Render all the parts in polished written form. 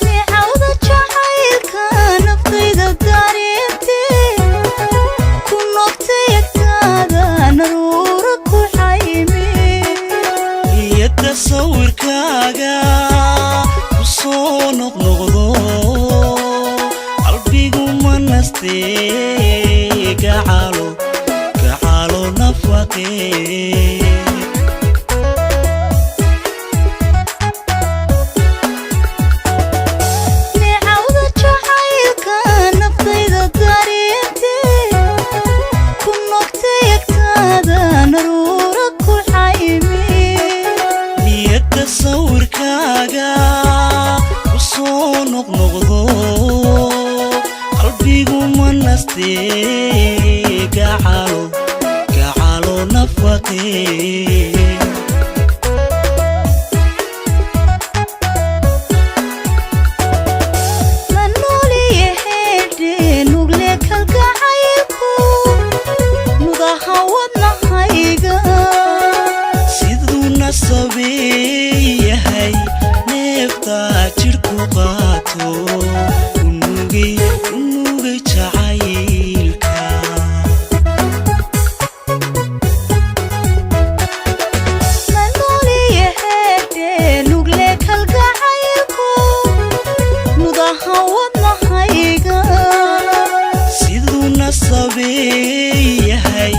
Micawda jacaylka naftayda dareentee, ku nogtay agtaada, naruura ku xayme. Niyadda sawirkaaga ku soo noqnoqdo, qalbigu ma nastee, gacalo, gacalo nafaqee. Micawda jacaylka naftayda dareentee, ku nogtay agtaada, naruura ku xayme. Niyadda sawirkaaga ku soo noqnoqdo, qalbigu ma nastee, gacalo, gacalo nafaqee. La nooliyahedhe nugle kalgacaylku nudaha wadnahayga. Siduu nasabeeyahay neeftaa jidhku qaato, unugay, unugay jacaylka. La nooliyahedhe nugle kalgacaylku nudaha wadnahayga. Siduu nasabeeyahay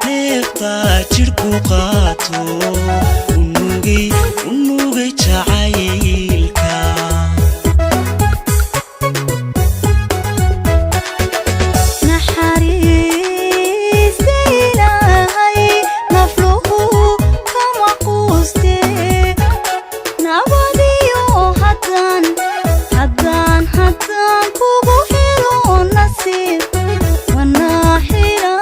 neeftaa jidhku qaato, unugay, unugay jacaylka. Naxariista Ilaahay nafluhu kama quustee, nabadiyo haddaan, haddaan, haddaan kugu helo nasiib wanaaxila.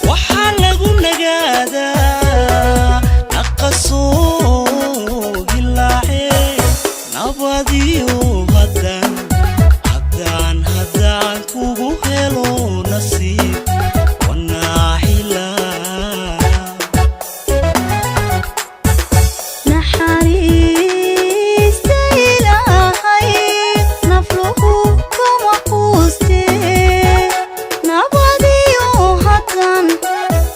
Waxaa lagu nagaadaa naqasoo hilaace, nabadiyo haddaan, haddaan, haddaan kugu helo nasiib wanaaxila. Naxariista Ilaahay nafluhu kama quustee, nabadiyo haddaan,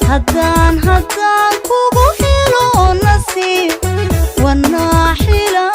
haddaan, haddaan kugu helo nasiib wanaaxila.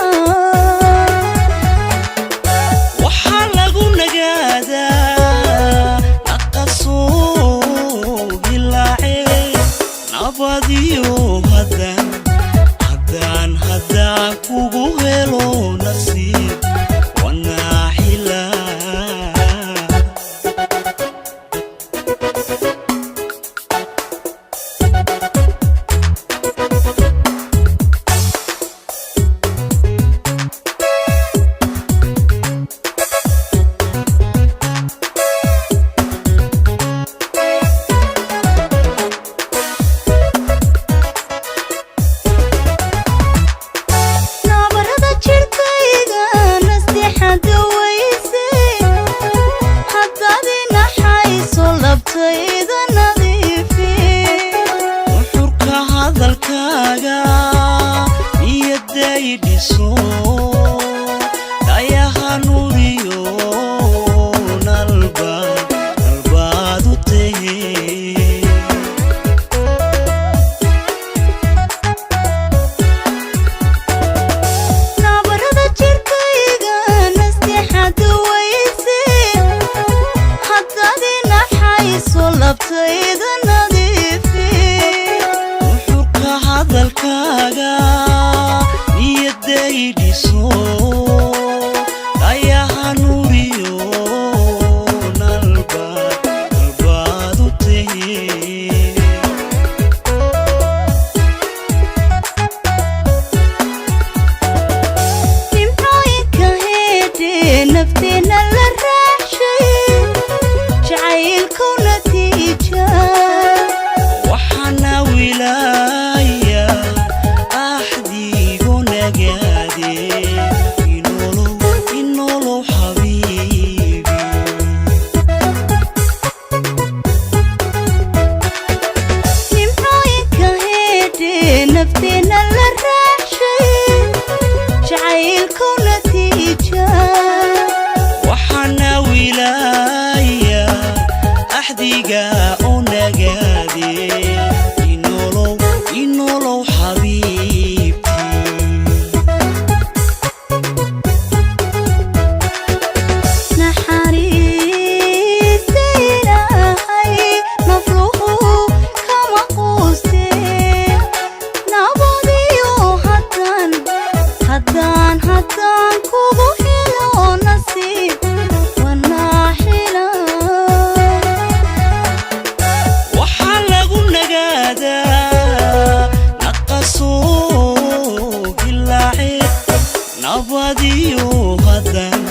Nabadiyo haddaan,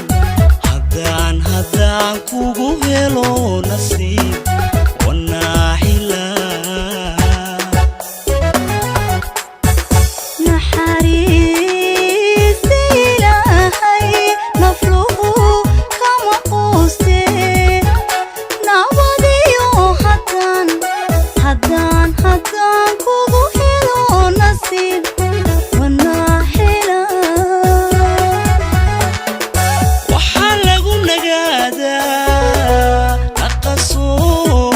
haddaan, haddaan kugu helo nasiib, wanaaxila. Naxariista Ilaahay nafluhu kama quustee. Nabadiyo haddaan, haddaan, haddaan kugu helo nasiib, wanaaxila. Waxaa lagu nagaadaa naqasoo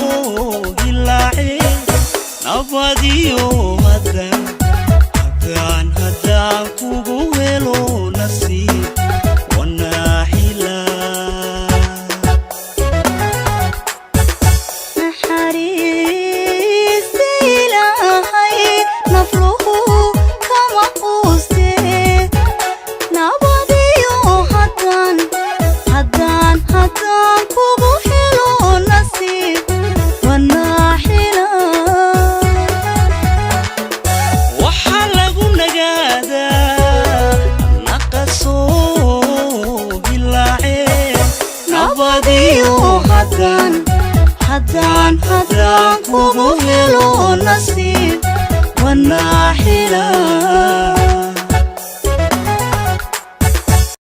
hilaace. Nabadiyo haddaan, haddaan, haddaan kugu helo nasiib, wanaaxila. Naxariista Ilaahay nafluhu kama quustee. Nabadiyo haddaan, haddaan, haddaan kugu helo nasiib, wanaaxila. Waxaa lagu nagaadaa naqasoo hilaace. Nabadiyo haddaan, haddaan, haddaan kugu helo nasiib, wanaaxila.